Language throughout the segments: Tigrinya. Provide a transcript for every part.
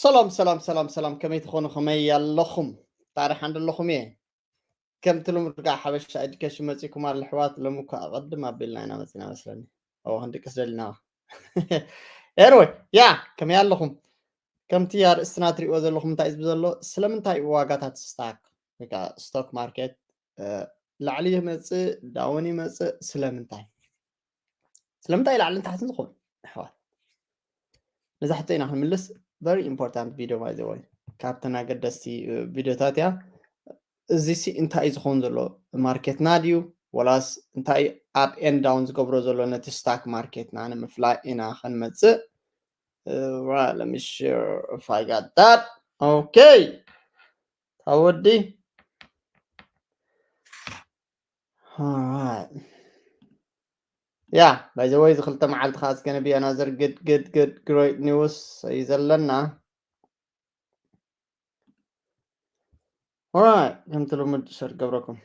ሰላም ሰላም ሰላም ሰላም፣ ከመይ ትኾኑ? ከመይ ኣለኹም? ታሪክ እንደ ኣለኹም እየ። ከምቲ ልሙድ ከዓ ሓበሻ ኤዱኬሽን መፂኩም ኣሎ ኣሕዋት። ሎሚ እኮ ኣቐድም ኣቢልና ኢና መፂና መስለኒ። ኦ ክንድቅስ ደሊና። ኤርወይ ያ፣ ከመይ ኣለኹም? ከምቲ ኣርእስትና ትሪእዎ ዘለኹም እንታይ እዩ ዘሎ? ስለምንታይ እዩ ዋጋታት ስታክ ወይ ከዓ ስቶክ ማርኬት ላዕሊ ይመፅእ ዳውን ይመፅእ? ስለምንታይ ስለምንታይ ላዕልን ታሕትን ዝኾኑ ኣሕዋት? ነዛ ሕቶ ኢና ክንምልስ። Very important video by the way፣ ካብተን ኣገደስቲ ቪዲዮታት እያ። እዚ ሲ እንታይ እዩ ዝኸውን ዘሎ? ማርኬትና ድዩ ወላስ እንታይ ኣብ ኤንድ ዳውን ዝገብሮ ዘሎ ነቲ ስታክ ማርኬትና ንምፍላይ ኢና ክንመፅእ። Let me share if I got that. Okay፣ ታወዲ ያ ባይ ዘ ወይ እዚ ክልተ መዓልቲ ከዓ it's gonna be another good good good great news እዩ ዘለና። Alright፣ ከምቲ ልሙድ ሸር ገብረኩም።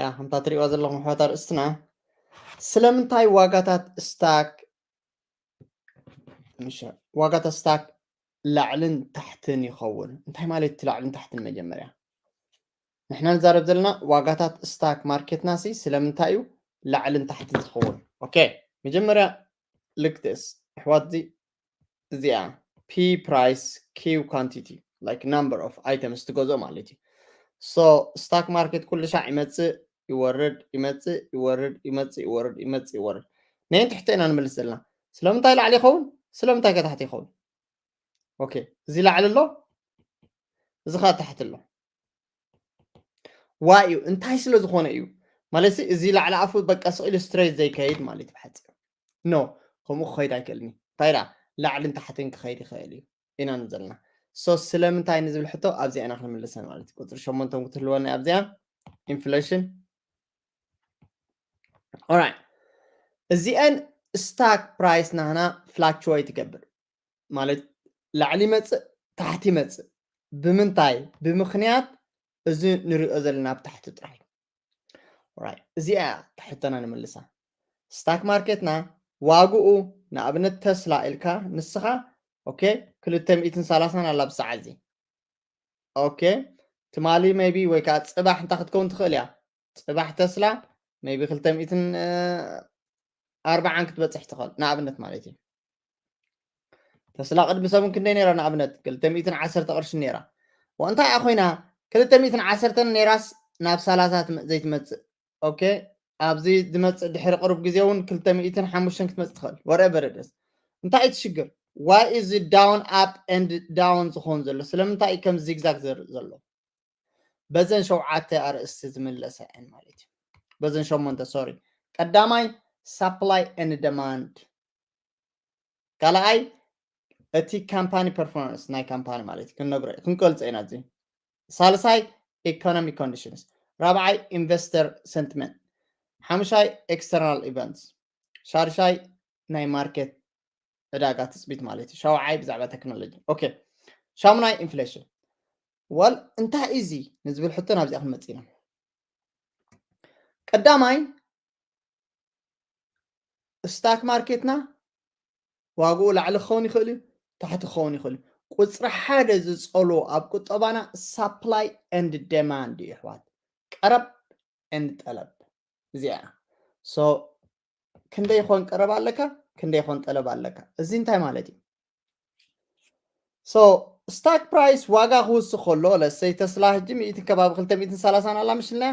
ያ ከምታ ትሪእዋ ዘለኹም ኣሕዋት ኣርእስትና ስለምንታይ ዋጋታት ስታክ ዋጋታት ስታክ ላዕልን ታሕትን ይኸውን? እንታይ ማለት እቲ ላዕልን ታሕትን? መጀመርያ ንሕና ንዛረብ ዘለና ዋጋታት ስታክ ማርኬትና ሲ ስለምንታይ እዩ ላዕልን ታሕትን ዝኸውን? ኦኬ፣ መጀመርያ ልክትስ ኣሕዋት እዚ እዚኣ ፒ ፕራይስ ኪው ኳንቲቲ like number of items ትገዝኦ ማለት እዩ። So ስታክ ማርኬት ኩሉ ሻዕ ይመፅእ ይወርድ ይመፅእ ይወርድ ይመፅእ ይወርድ ይመፅእ ይወርድ። ነየን ትሕቶ ኢና ንምልስ ዘለና? ስለምንታይ ላዕሊ ይኸውን? ስለምንታይ ከታሕቲ ይኸውን? ኦኬ፣ እዚ ላዕሊ ኣሎ፣ እዚ ከዓ ታሕቲ ኣሎ። ዋይ እዩ እንታይ ስለ ዝኾነ እዩ ማለት እዚ ላዕሊ ኣፉ በቃ ስቕ ኢሉ ስትሬት ዘይከይድ ማለት እዩ። ብሓፂር ኖ ከምኡ ክኸይድ ኣይክእልን እዩ። እንታይ ደኣ ላዕልን ታሕትን ክኸይድ ይኽእል እዩ ኢና ንብል ዘለና። So ስለምንታይ ንዝብል ሕቶ ኣብዚኣ ኢና ክንምልሰን ማለት እዩ። ቁፅሪ ሸሞንተ እውን ክትህልወና ኣብዚኣ ኢንፍሌሽን። Alright፣ እዚአን ስታክ ፕራይስ ናህና ፍላክቹዌት ይገብር ማለት ላዕሊ ይመፅእ ታሕቲ ይመፅእ። ብምንታይ? ብምኽንያት እዚ ንሪኦ ዘለና ኣብ ታሕቲ ጥራይ። Alright፣ እዚኣ እያ ሕቶና ንምልሳ። ስታክ ማርኬትና ዋግኡ ንኣብነት ተስላ ኢልካ ንስኻ ኦኬ ክልተ ሚእትን ሰላሳን ኣላ ብሰዓት እዚ ኦኬ ትማሊ maybe ወይ ከዓ ፅባሕ እንታይ ክትከውን ትኽእል እያ። ፅባሕ ተስላ maybe ክልተ ሚእትን ኣርባዓን ክትበፅሕ ትኽእል ንኣብነት ማለት እዩ። ተስላ ቅድሚ ሰሙን ክንደይ ነይራ ንኣብነት ክልተ ሚእትን ዓሰርተ ቅርሺ ነይራ። እንታይ እያ ኮይና ክልተ ሚእትን ዓሰርተን ነይራስ ናብ ሰላሳ ትመ- ዘይትመፅእ ኦኬ ኣብዚ ዝመፅእ ድሕሪ ቅሩብ ግዜ እውን ክልተ ሚእትን ሓሙሽተን ክትመፅእ ትኽእል whatever it is። እንታይ እዩ እቲ ሽግር? Why is it down up and down ዝኸውን ዘሎ? ስለምንታይ እዩ ከም ዚግዛግ ዘርኢ ዘሎ? በዘን ሸውዓተ ኣርእስቲ ዝምለሰ እየን ማለት እዩ። በዘን ሸሞንተ ሶሪ፣ ቀዳማይ ሳፕላይ ኤንድ ደማንድ፣ ካልኣይ እቲ ካምፓኒ ፐርፎርማንስ ናይ ካምፓኒ ማለት እዩ ክንነግሮ ክንገልፆ ኢና እዚ። ሳልሳይ ኢኮኖሚ ኮንዲሽንስ፣ ራብዓይ ኢንቨስተር ሰንቲመንት፣ ሓሙሻይ ኤክስተርናል ኢቨንትስ፣ ሻድሻይ ናይ ማርኬት ዕዳጋ ትፅቢት ማለት እዩ። ሻውዓይ ብዛዕባ ቴክኖሎጂ። ኦኬ ሻሙናይ ኢንፍሌሽን። ወል እንታይ እዚ ንዝብል ሕቶ ናብዚኣ ክንመፅእ ኢና። ቀዳማይ ስታክ ማርኬትና ዋግኡ ላዕሊ ክኸውን ይኽእል እዩ፣ ታሕቲ ክኸውን ይኽእል እዩ። ቁፅሪ ሓደ ዝፀልዎ ኣብ ቁጠባና ሳፕላይ ኤንድ ደማንድ እዩ ኣሕዋት። ቀረብ ኤንድ ጠለብ እዚኣ እያ። So ክንደይ ይኾን ቀረብ ኣለካ፣ ክንደይ ይኾን ጠለብ ኣለካ። እዚ እንታይ ማለት እዩ? So ስታክ ፕራይስ ዋጋ ክውስኽ ከሎ ለሰይ ተስላ ሕጂ ሚእቲ ከባቢ ክልተ ሚእትን ሰላሳን ኣላ ምሽልና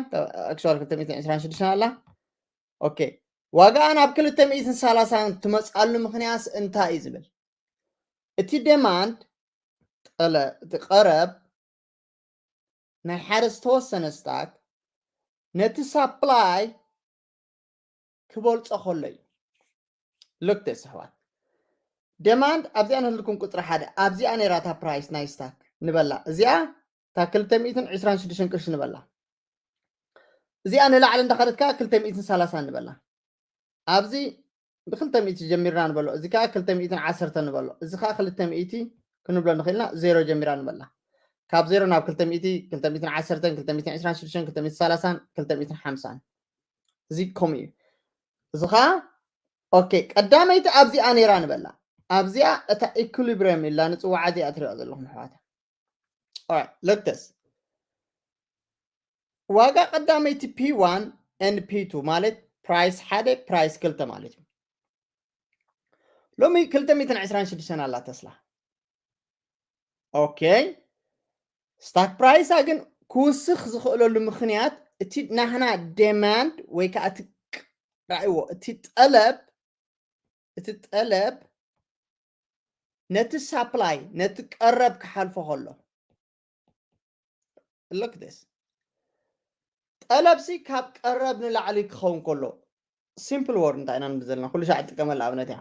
actual ክልተ ሚእትን ዕስራን ሽዱሽተን ኣላ። ኦኬ ዋጋኣ ናብ ክልተ ሚእትን ሰላሳን ትመፅኣሉ ምኽንያት እንታይ እዩ ዝብል እቲ ደማንድ ጠለ እቲ ቀረብ ናይ ሓደ ዝተወሰነ ስታክ ነቲ ሳፕላይ ክበልፆ ከሎ እዩ። ሉክቴስ ኣሕዋት ደማንድ ኣብዚኣ ንህልኩም ቁፅሪ ሓደ ኣብዚኣ ነይራ እታ ፕራይስ ናይ ስታክ ንበላ እዚኣ እታ ክልተ ሚእትን ዕስራን ሽዱሽተን ቅርሺ ንበላ እዚኣ ንላዕሊ እንዳኸደት ከዓ ክልተ ሚእትን ሰላሳን ንበላ ኣብዚ ብክልተ ሚእቲ ጀሚርና ንበሎ እዚ ከዓ ክልተ ሚእትን ዓሰርተ ንበሎ እዚ ከዓ ክልተ ሚእቲ ክንብሎ ንኽእልና ዜሮ ጀሚራ ንበላ ካብ ዜሮ ናብ ክልተ ሚእቲ ክልተ ሚእትን ዓሰርተን ክልተ ሚእትን ዕስራን ሽዱሽተን ክልተ ሚእትን ሰላሳን ክልተ ሚእትን ሓምሳን እዚ ከምኡ እዩ እዚ ከዓ okay ቀዳመይቲ ኣብዚኣ ነይራ ንበላ ኣብዚኣ እታ equilibrium ኢላ ንፅዋዓ እዚኣ ትሪኦ ዘለኹም ኣሕዋት look this ዋጋ ቀዳመይቲ P one and P two ማለት price ሓደ price ክልተ ማለት እዩ ሎሚ ክልተ ሚእትን ዕስራን ሽዱሽተን ኣላ ተስላ okay stock price ኣ ግን ክውስኽ ዝኽእለሉ ምኽንያት እቲ ናህና demand ወይ ከዓ እቲ ራእይዎ እቲ ጠለብ እቲ ጠለብ ነቲ supply ነቲ ቀረብ ክሓልፎ ከሎ look this ጠለብሲ ካብ ቀረብ ንላዕሊ ክኸውን ከሎ simple word እንታይ ኢና ንብል ዘለና ኩሉ ሻዕ ጥቀመላ ኣብነት እያ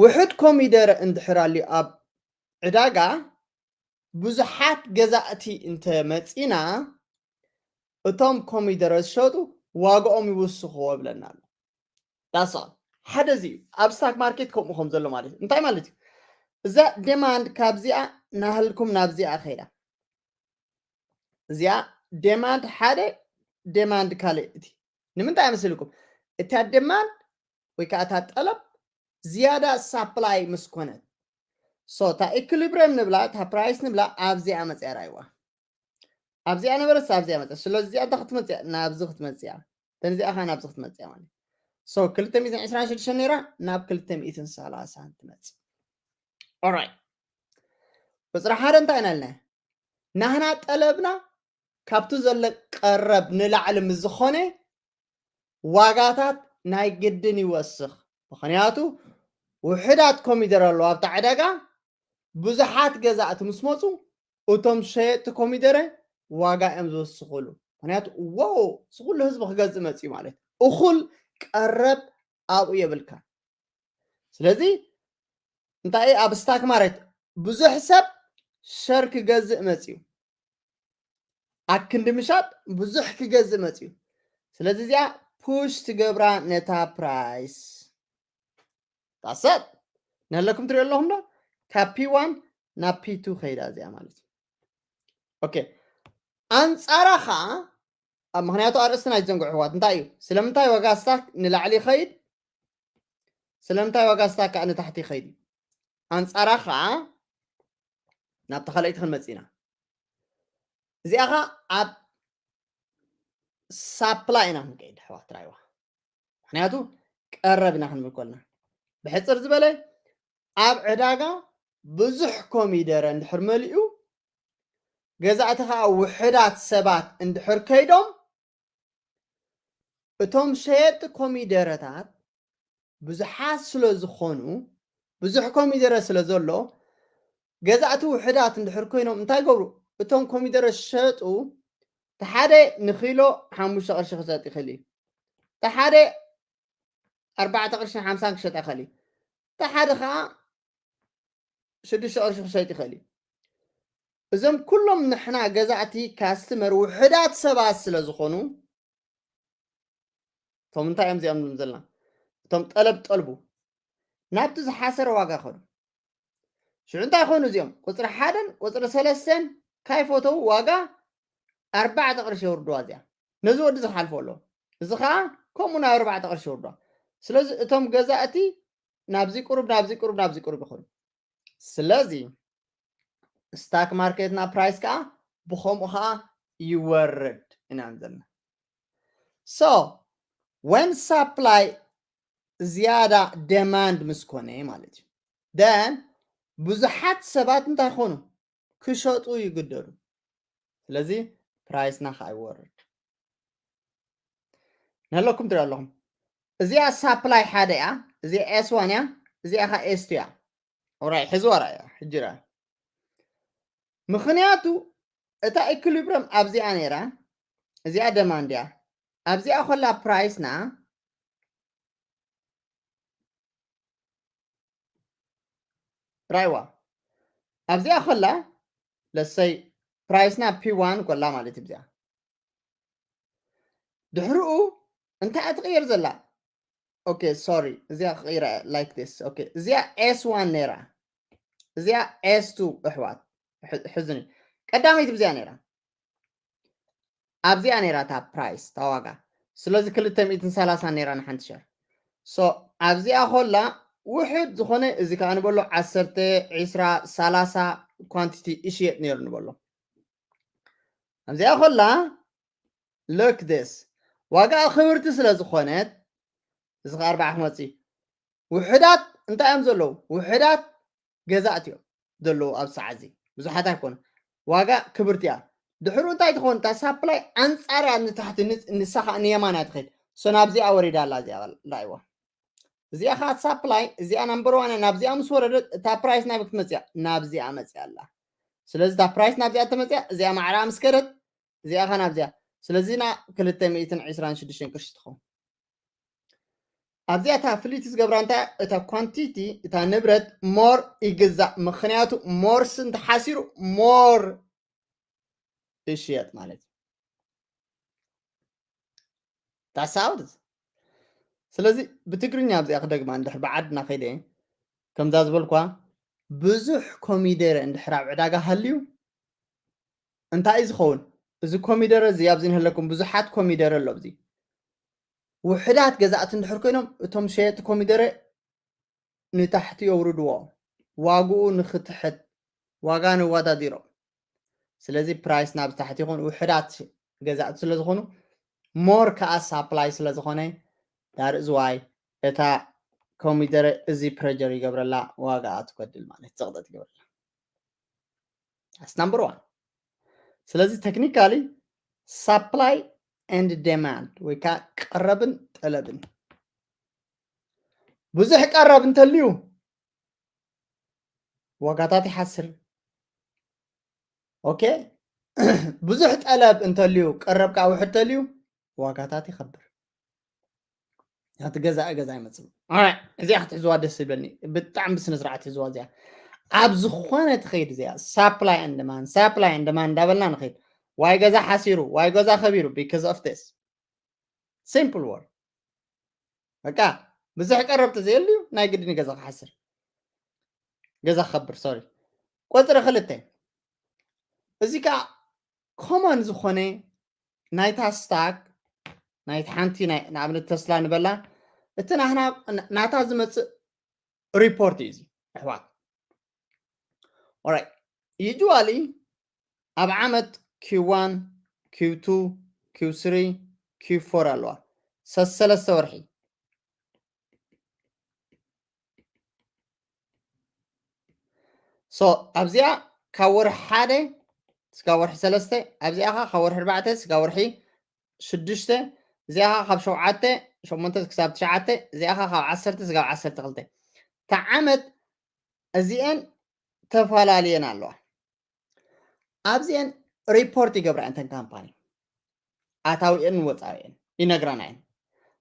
ውሕድ ኮሚደረ እንድሕር ኣልዩ ኣብ ዕዳጋ ብዙሓት ገዛእቲ እንተመፂና እቶም ኮሚደረ ዝሸጡ ዋጋኦም ይውስኽዎ ብለና ኣሎ that's all ሓደ እዚ እዩ ኣብ stock market ከምኡ ከም ዘሎ ማለት እዩ እንታይ ማለት እዩ እዛ demand ካብዚኣ ናህልኩም ናብዚኣ ከይዳ እዚኣ demand ሓደ demand ካልእ እቲ ንምንታይ መሲልኩም እታ demand ወይ ከዓ እታ ጠለብ ዝያዳ supply ምስ ኮነት so እታ equilibrium ንብላ እታ price ንብላ ኣብዚኣ መፅያ ራይዋ ኣብዚኣ ነበረስ ኣብዚኣ መፅያ ስለዚ እዚኣ እንታይ ክትመፅያ ናብዚ ክትመፅያ ተንዚኣ ከዓ ናብዚ ክትመፅያ ማለት so ክልተ ሚእትን ዕስራን ሽዱሽተን ነይራ ናብ ክልተ ሚእትን ሰላሳን ትመፅእ alright ቁፅሪ ሓደ እንታይ ኢና ኢልና ናህና ጠለብና ካብቲ ዘሎ ቀረብ ንላዕሊ ምስ ዝኾነ ዋጋታት ናይ ግድን ይወስኽ ምኽንያቱ ውሕዳት ኮሚደረ ኣለዋ ኣብታ ዕዳጋ ብዙሓት ገዛእቲ ምስ መፁ እቶም ሸየጥቲ ኮሚደረ ዋጋ እዮም ዝወስኽሉ ምክንያቱ wow ዝኩሉ ህዝቢ ክገዝእ መፅዩ ማለት እኹል ቀረብ ኣብኡ የብልካ ስለዚ እንታይ ኣብ stock market ብዙሕ ሰብ share ክገዝእ መፅዩ ኣክንዲ ምሻጥ ብዙሕ ክገዝእ መፅዩ ስለዚ እዚኣ push ትገብራ ነታ price that's it ነለኩም ትሪኦ ኣለኹም ዶ ካብ P one ናብ P two ከይዳ እዚኣ ማለት እዩ okay ኣንፃራ ከዓ ኣብ ምክንያቱ ኣርእስትና ይዘንግዑ ኣሕዋት እንታይ እዩ ስለምንታይ ዋጋ stock ንላዕሊ ይኸይድ ስለምንታይ ዋጋ stock ከዓ ንታሕቲ ይኸይድ እዩ ኣንፃራ ከዓ ናብቲ ካልኣይቲ ክንመፅእ ኢና እዚኣ ከዓ ኣብ supply ኢና ክንከይድ ኣሕዋት ራይዋ ምክንያቱ ቀረብ ኢና ክንብል ኮልና ብሕፅር ዝበለ ኣብ ዕዳጋ ብዙሕ ኮሚደረ እንድሕር መሊኡ ገዛእቲ ከዓ ውሕዳት ሰባት እንድሕር ከይዶም እቶም ሸየጥቲ ኮሚደረታት ብዙሓት ስለ ዝኾኑ ብዙሕ ኮሚደረ ስለ ዘሎ ገዛእቲ ውሕዳት እንድሕር ኮይኖም እንታይ ገብሩ እቶም ኮሚደረ ዝሸጡ ተሓደ ንኪሎ ሓሙሽተ ቅርሺ ክሰጥ ይኽእል እዩ ተሓደ ኣርባዕተ ቅርሽን ሓምሳን ክሸጥ ይኽእል እዩ ተሓደ ከዓ ሽዱሽተ ቅርሺ ክሸጥ ይኽእል እዩ እዞም ኩሎም ንሕና ገዛእቲ ካስትመር ውሕዳት ሰባት ስለ ዝኾኑ እቶም እንታይ እዮም እዚኦም ንብሎም ዘለና እቶም ጠለብ ጠልቡ ናብቲ ዝሓሰረ ዋጋ ይኸዱ ሽዑ እንታይ ይኾኑ እዚኦም ቁፅሪ ሓደን ቁፅሪ ሰለስተን ካይፈተው ዋጋ ኣርባዕተ ቅርሺ የውርድዋ እዚኣ ነዚ ወዲ ዝሓልፎ ኣሎ እዚ ከዓ ከምኡ ናብ ኣርባዕተ ቅርሺ የውርድዋ ስለዚ እቶም ገዛእቲ ናብዚ ቁሩብ ናብዚ ቁሩብ ናብዚ ቁሩብ ይኸዱ ስለዚ stock market ና price ከዓ ብከምኡ ከዓ ይወርድ ኢና ዘለና so when supply ዝያዳ demand ምስ ኮነ ማለት እዩ then ብዙሓት ሰባት እንታይ ኮኑ ክሸጡ ይግደዱ ስለዚ price ና ከዓ ይወርድ ነለኩም ትሪኦ ኣለኹም እዚኣ supply ሓደ እያ እዚኣ S one እያ እዚኣ ከዓ S two እያ ኦራይ ሕዚ ወራ እያ ሕጂ ራ ምክንያቱ እታ equilibrium ኣብዚኣ ነይራ እዚኣ demand እያ ኣብዚኣ ኮላ price ና ራይዋ ኣብዚኣ ኮላ ለሰይ price ና P one ኮላ ማለት እዩ እዚኣ ድሕርኡ እንታይ እያ ትቕየር ዘላ okay sorry እዚኣ ክቕይራ like this okay እዚኣ S one ነይራ እዚኣ S two ኣሕዋት ሕዝኒ ቀዳመይቲ ብዚኣ ነይራ ኣብዚኣ ነይራ እታ price እታ ዋጋ ስለዚ ክልተ ሚእትን ሰላሳን ነይራ ንሓንቲ share So ኣብዚኣ ኮላ ውሕድ ዝኾነ እዚ ከዓ ንበሎ ዓሰርተ፣ ዒስራ፣ ሰላሳ ኳንቲቲ ይሽየጥ ነይሩ ንበሎ። ኣብዚኣ ኮላ look this ዋጋ ክብርቲ ስለ ዝኾነት እዚ ከዓ ኣርባዓ ክመፅእ እዩ። ውሕዳት እንታይ እዮም ዘለዉ? ውሕዳት ገዛእቲ እዮም ዘለዉ ኣብ ሰዓት እዚ ብዙሓት ኣይኮኑ። ዋጋ ክብርቲ እያ። ድሕሩ እንታይ ትኸውን? እታ ሳፕላይ ኣንፃር እያ ንታሕቲ ንሳ ከዓ ንየማን እያ ትኸይድ። ሶ ናብዚኣ ወሪዳ ኣላ እዚኣ ላይዋ እዚኣ ከዓ ሳፕላይ እዚኣ ናምበር ዋን ናብዚኣ ምስ ወረደት እታ ፕራይስ ናበይ ክትመፅእ እያ? ናብዚኣ መፅያ ኣላ። ስለዚ እታ ፕራይስ ናብዚኣ ተመፅያ እዚኣ ማዕራ ምስ ከደት እዚኣ ከዓ ናብዚኣ ስለዚ ና ክልተ ሚእትን ዕስራን ሽዱሽተን ቅርሺ ትኸውን። ኣብዚኣ እታ ፍልይቲ ዝገብራ እንታይ እታ ኳንቲቲ እታ ንብረት ሞር ይግዛእ ምክንያቱ ሞርስ እንተሓሲሩ ሞር ይሽየጥ ማለት እዩ። ታሳውት ስለዚ ብትግርኛ ኣብዚኣ ክደግማ እንድሕር ብዓድና ከይደ ከምዛ ዝበልኳ ብዙሕ ኮሚደረ እንድሕር ኣብ ዕዳጋ ሃልዩ እንታይ እዩ ዝኸውን? እዚ ኮሚደረ እዚ ኣብዚ ንህለኩም ብዙሓት ኮሚደረ ኣሎ ኣብዚ ውሕዳት ገዛእቲ እንድሕር ኮይኖም እቶም ሸየጢ ኮሚደረ ንታሕቲ የውርድዎ ዋግኡ ንክትሕት ዋጋ ነዋዳዲሮም ስለዚ ፕራይስ ናብ ታሕቲ ይኹን ውሕዳት ገዛእቲ ስለ ዝኾኑ ሞር ከዓ ሳፕላይ ስለ ዝኾነ ዳር ዝዋይ እታ ኮሚደረ እዚ ፕሬጀር ይገብረላ ዋጋ ትጎድል ማለት ፀቕጠት ይገብረላ that's number one ስለዚ ቴክኒካሊ ሳፕላይ and demand ወይ ከዓ ቀረብን ጠለብን ብዙሕ ቀረብ እንተልዩ ዋጋታት ይሓስር ኦኬ ብዙሕ ጠለብ እንተልዩ ቀረብ ከዓ ውሕድ ተልዩ ዋጋታት ይኸብር ናቲ ገዛ ገዛ ይመፅእ እዚኣ ክትሕዝዋ ደስ ይብለኒ ብጣዕሚ ብስነ ስርዓት ሕዝዋ እዚኣ ኣብ ዝኾነ ትኸይድ እዚኣ ሳፕላይ and demand ሳፕላይ and demand እንዳበልና ንኸይድ ዋይ ገዛ ሓሲሩ ዋይ ገዛ ከቢሩ because of this simple word በቃ ብዙሕ ቀረብቲ ዘየልዩ ናይ ግድን ገዛ ክሓስር ገዛ ክኸብር sorry ቆፅሪ ክልተ እዚ ከዓ ኮመን ዝኾነ ናይታ ስታክ ናይቲ ሓንቲ ንኣብነት ተስላ ንበላ እቲ ናህና ናታ ዝመፅእ ሪፖርት እዩ እዚ ኣሕዋት ኦራይት usually ኣብ ዓመት ኪው ዋን ኪው ቱ ኪው ስሪ ኪው ፎር ኣለዋ ሰሰለስተ ወርሒ so ኣብዚኣ ካብ ወርሒ ሓደ ስጋ ወርሒ ሰለስተ ኣብዚኣ ኸ ካብ ወርሒ ኣርባዕተ ስጋ ወርሒ ሽዱሽተ እዚኣ ኸ ካብ ሸውዓተ ሸሞንተ ክሳብ ትሽዓተ እዚኣ ኸ ካብ ዓሰርተ ስጋብ ዓሰርተ ክልተ እታ ዓመት እዚአን ተፈላለየን ኣለዋ ኣብዚአን ሪፖርት ይገብራ እንተን ካምፓኒ ኣታዊአን ወፃዊአን ይነግራና እየን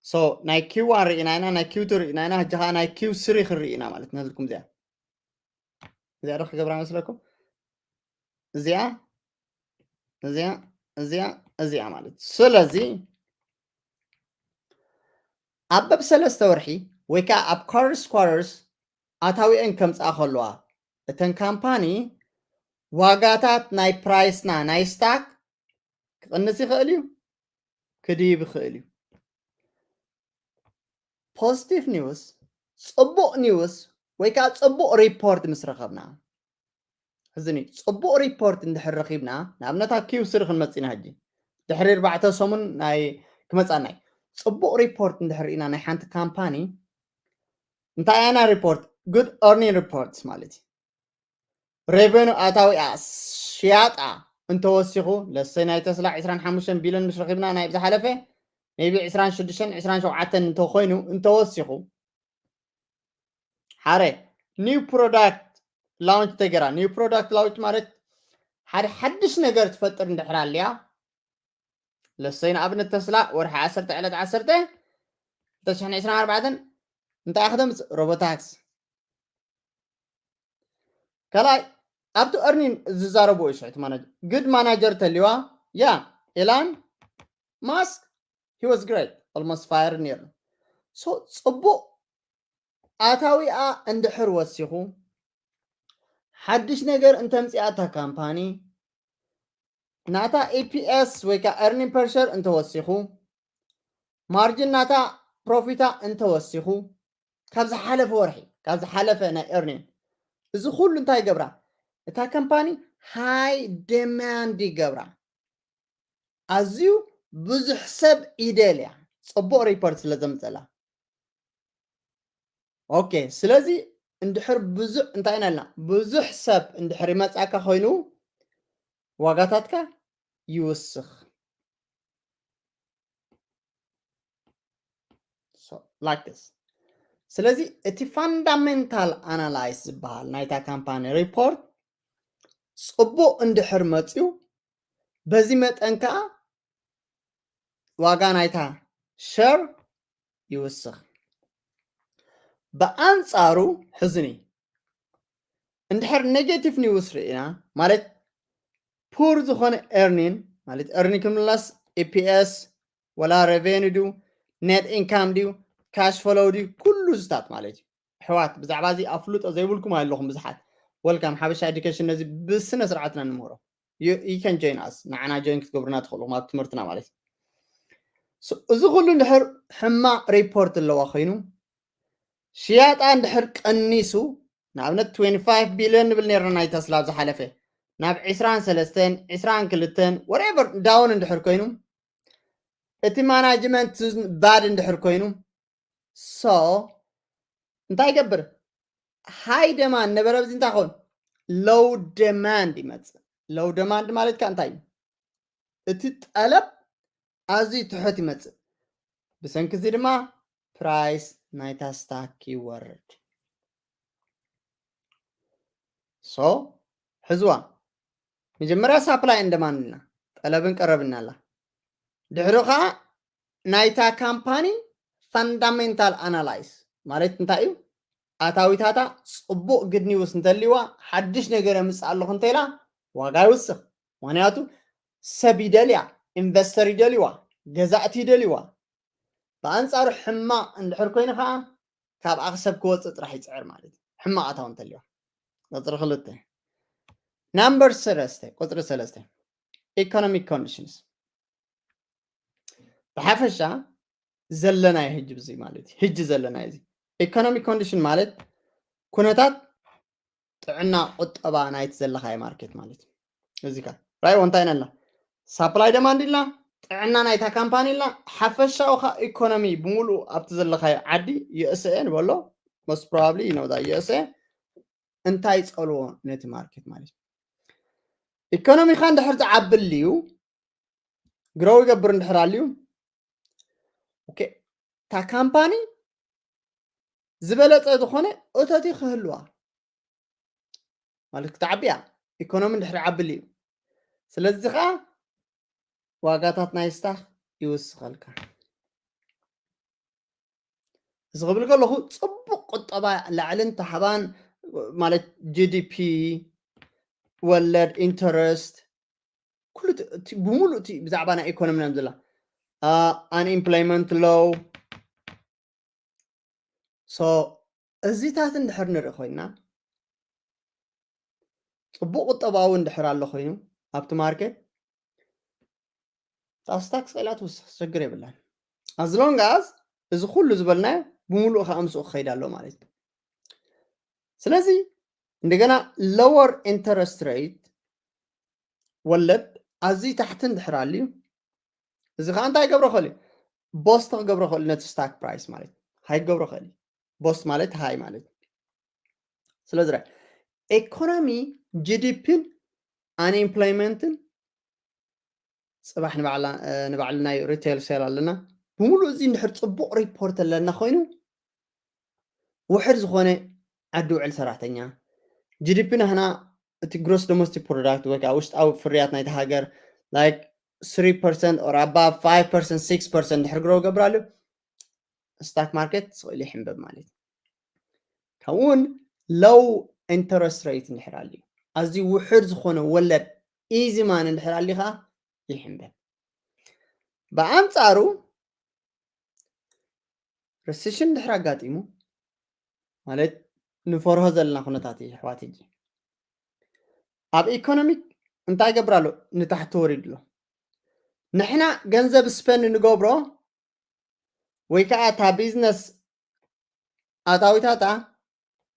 so ናይ ኪው ዋን ርኢና ኢና ናይ ኪው ቱ ርኢና ኢና ሕጂ ከዓ ናይ ኪው ስሪ ክንርኢ ኢና ማለት ነዝኩም እዚኣ እዚኣ ዶ ክገብራ መስለኩም እዚኣ እዚኣ እዚኣ እዚኣ ማለት ስለዚ ኣብ በብ ሰለስተ ወርሒ ወይ ከዓ ኣብ ኳርስ ኳርስ ኣታዊአን ከምፅኣ ከለዋ እተን ካምፓኒ ዋጋታት ናይ ፕራይስና ናይ ስታክ ክቕንስ ይኽእል እዩ ክድይብ ይኽእል እዩ positive news ፅቡቕ ኒውስ ወይ ከዓ ፅቡቕ ሪፖርት ምስ ረኸብና ሕዝኒ ፅቡቕ ሪፖርት እንድሕር ረኺብና ንኣብነት ኣብ ኪው ስሪ ክንመፅና ሕጂ ድሕሪ ኣርባዕተ ሰሙን ናይ ክመፃና እዩ ፅቡቕ ሪፖርት እንድሕር ርኢና ናይ ሓንቲ ካምፓኒ እንታይ ኣያና ሪፖርት good earning reports ማለት እዩ ሬቨኑ ኣታዊኣ ሽያጣ እንተወሲኹ ለሰይ ናይ ተስላ ዕስራን ሓሙሽተን ቢልዮን ምስ ረኺብና ናይ ብዝሓለፈ maybe ዕስራን ሽዱሽተን ዕስራን ሸውዓተን እንተኮይኑ እንተወሲኹ ሓደ new product launch ተገራ new product launch ማለት ሓደ ሓድሽ ነገር ትፈጥር እንድሕር ኣልያ ለሰይ ንኣብነት ተስላ ወርሒ ዓሰርተ ዕለት ዓሰርተ ክልተ ሽሕን ዕስራን ኣርባዕተን እንታይ ኣክተምፅ ሮቦታክስ ካልኣይ ኣብቲ earning ዝዛረብዎ እዩ ሽዑ እቲ ማናጀር good manager ተልዋ ያ Elon Musk he was great almost fire ነይሩ so ፅቡቕ ኣታዊኣ እንድሕር ወሲኹ ሓድሽ ነገር እንተምፅኣ እታ ካምፓኒ ናታ ኢፒኤስ ወይ ከዓ earning per share እንተወሲኹ ማርጅን ናታ ፕሮፊታ እንተወሲኹ ካብ ዝሓለፈ ወርሒ ካብ ዝሓለፈ ናይ earning እዚ ኩሉ እንታይ ይገብራ? እታ ካምፓኒ ሃይ ዴማንድ ይገብራ። ኣዝዩ ብዙሕ ሰብ ይደልያ። ጽቡቕ ሪፖርት ስለ ዘምጸላ። ኦኬ፣ ስለዚ እንድሕር ብዙሕ እንታይ ኢና ኢልና? ብዙሕ ሰብ እንድሕር ይመጻካ ኮይኑ ዋጋታትካ ይውስኽ። So, like this. ስለዚ እቲ ፋንዳሜንታል ኣናላይስ ዝበሃል ናይታ ካምፓኒ ሪፖርት ጽቡቕ እንድሕር መጽዩ በዚ መጠን ከዓ ዋጋ ናይታ ሸር ይውስኽ። ብኣንጻሩ ሕዝኒ እንድሕር ኔጌቲቭ ኒውስ ርኢና ማለት ፑር ዝኾነ earning ማለት earning ክንብላስ ኢፒኤስ ወላ ሬቨኒ ድዩ ኔት ኢንካም ድዩ ካሽ ፍሎው ድዩ ኩሉ ዝታት ማለት እዩ። ኣሕዋት ብዛዕባ እዚ ኣፍልጦ ዘይብልኩም ኣለኹም ብዙሓት። ወልካም ሓበሻ ኤዱኬሽን ነዚ ብስነ ስርዓትና ንምህሮ። You can join us ንዓና ጆይን ክትገብሩና ትኽእሉ ኣብ ትምህርትና ማለት እዩ። እዚ ኩሉ እንድሕር ሕማቕ ሪፖርት ኣለዋ ኮይኑ ሽያጣ እንድሕር ቀኒሱ ንኣብነት ትዌንቲ ፋይቭ ቢልዮን ንብል ነርና ናይ ተስላ ኣብ ዝሓለፈ ናብ ዕስራን ሰለስተን ዕስራን ክልተን whatever ዳውን እንድሕር ኮይኑ እቲ ማናጅመንት ባድ እንድሕር ኮይኑ so እንታይ ይገብር ሃይ ደማንድ ነበረ ብዚ እንታይ ኸውን ሎው ደማንድ ይመፅእ። ሎው ደማንድ ማለት ከዓ እንታይ እዩ? እቲ ጠለብ ኣዝዩ ትሑት ይመፅእ። ብሰንኪ እዚ ድማ ፕራይስ ናይታ ስታክ ይወርድ። ሶ ሕዝዋ መጀመርያ ሳፕላይ እንደማንድ ኢና ጠለብን ቀረብና ኣላ ድሕሪ ከዓ ናይታ ካምፓኒ ፋንዳሜንታል ኣናላይስ ማለት እንታይ እዩ? ኣታዊታታ ፅቡቕ ግድ ኒውስ እንተልዋ ሓድሽ ነገር የምፅእ ኣለኹ እንተኢላ ዋጋ ይውስኽ። ምክንያቱ ሰብ ይደልያ፣ ኢንቨስተር ይደልዋ፣ ገዛእቲ ይደልዋ። ብኣንፃሩ ሕማቕ እንድሕር ኮይኑ ከዓ ካብ ኣክሰብ ክወፅእ ጥራሕ ይፅዕር ማለት እዩ። ሕማቕ ኣታዊ እንተልዋ ቁፅሪ ክልተ ናምበር ሰለስተ ቁፅሪ ሰለስተ ኢኮኖሚክ ኮንዲሽንስ ብሓፈሻ ዘለናዮ ህጂ እዚ ማለት እዩ። ህጂ ዘለናዮ እዚ ኢኮኖሚክ ኮንዲሽን ማለት ኩነታት ጥዕና ቁጠባ ናይቲ ዘለኻዮ ማርኬት ማለት እዩ። እዚ ካ ራይዎ እንታይ ነላ ሳፕላይ ደማንድ ኢልና ጥዕና ናይታ ካምፓኒ ኢልና ሓፈሻዊ ካ ኢኮኖሚ ብምሉእ ኣብቲ ዘለኻዮ ዓዲ ዩኤስኤ ንበሎ most probably you know that ዩኤስኤ እንታይ ጸልዎ ነቲ ማርኬት ማለት እዩ። ኢኮኖሚኻ እንድሕር ዝዓብልዩ ግሮው ይገብር እንድሕር ኣልዩ እታ ካምፓኒ ዝበለፀ ዝኾነ እቶት ክህልዋ ማለት ክትዓብያ ኢኮኖሚ እንድሕር ዓብል እዩ። ስለዚ ከዓ ዋጋታት ናይ ስታክ ይውስኸልካ። እዚ ክብል ከለኹ ፅቡቅ ቁጠባ ላዕልን ታሕባን ማለት ጂዲፒ ወለድ ኢንተረስት ኩሉ እቲ- እቲ- ብሙሉእ እቲ ብዛዕባ ናይ ኢኮኖሚ ና ዘላ ኣንኤምፕሎይመንት ሎው ሶ እዚታት እንድሕር ንርኢ ኮይና ፅቡቅ ቁጠባዊ እንድሕር ኣሎ ኮይኑ ኣብቲ ማርኬት ታስታክስ ኢላ ትውስኽ ችግር የብላን። ኣዝሎንጋዝ እዚ ኩሉ ዝበልናዮ ብምሉእ ከዓ ምስኡ ክኸይድ ኣሎ ማለት እዩ። ስለዚ እንደገና lower interest rate ወለድ ኣዝዩ ታሕቲ እንድሕር ኣልዩ እዚ ከዓ እንታይ ገብሮ ክእል እዩ ቦስት ክገብሮ ክእል ነቲ ስታክ ፕራይስ ማለት ሃይ ክገብሮ ክእል እዩ። ቦስት ማለት ሃይ ማለት እዩ። ስለዚ ኢኮኖሚ ጂዲፒን ኣንኤምፕሎይመንትን ፅባሕ ንባዕልና ናይ ሪቴል ሴል ኣለና ብምሉእ እዚ እንድሕር ፅቡቅ ሪፖርት ኣለና ኮይኑ ውሕድ ዝኾነ ዓዲ ውዕል ሰራሕተኛ ጂዲፒ ናህና እቲ ግሮስ ዶሜስቲክ ፕሮዳክት ወይ ከዓ ውሽጣዊ ፍርያት ናይቲ ሃገር like three percent or above five percent six percent ድሕር ግሮ ገብራሉ ስታክ ማርኬት ስኽእል ይሕንበብ ማለት እዩ። ከምኡውን ሎው ኢንተረስት ሬት እንድሕር ኣልዩ ኣዝዩ ውሕድ ዝኾነ ወለድ ኢዚ ማን እንድሕር ኣልዩ ከዓ ይሕንበብ። ብኣንፃሩ ረሲሽን ድሕር ኣጋጢሙ ማለት ንፈርሆ ዘለና ኩነታት እዩ ኣሕዋት ሕጂ ኣብ ኢኮኖሚክ እንታይ ገብር ኣሎ ንታሕቲ ወሪዱ ኣሎ። ንሕና ገንዘብ ስፐንድ ንገብሮ ወይ ከዓ እታ ቢዝነስ ኣታዊታታ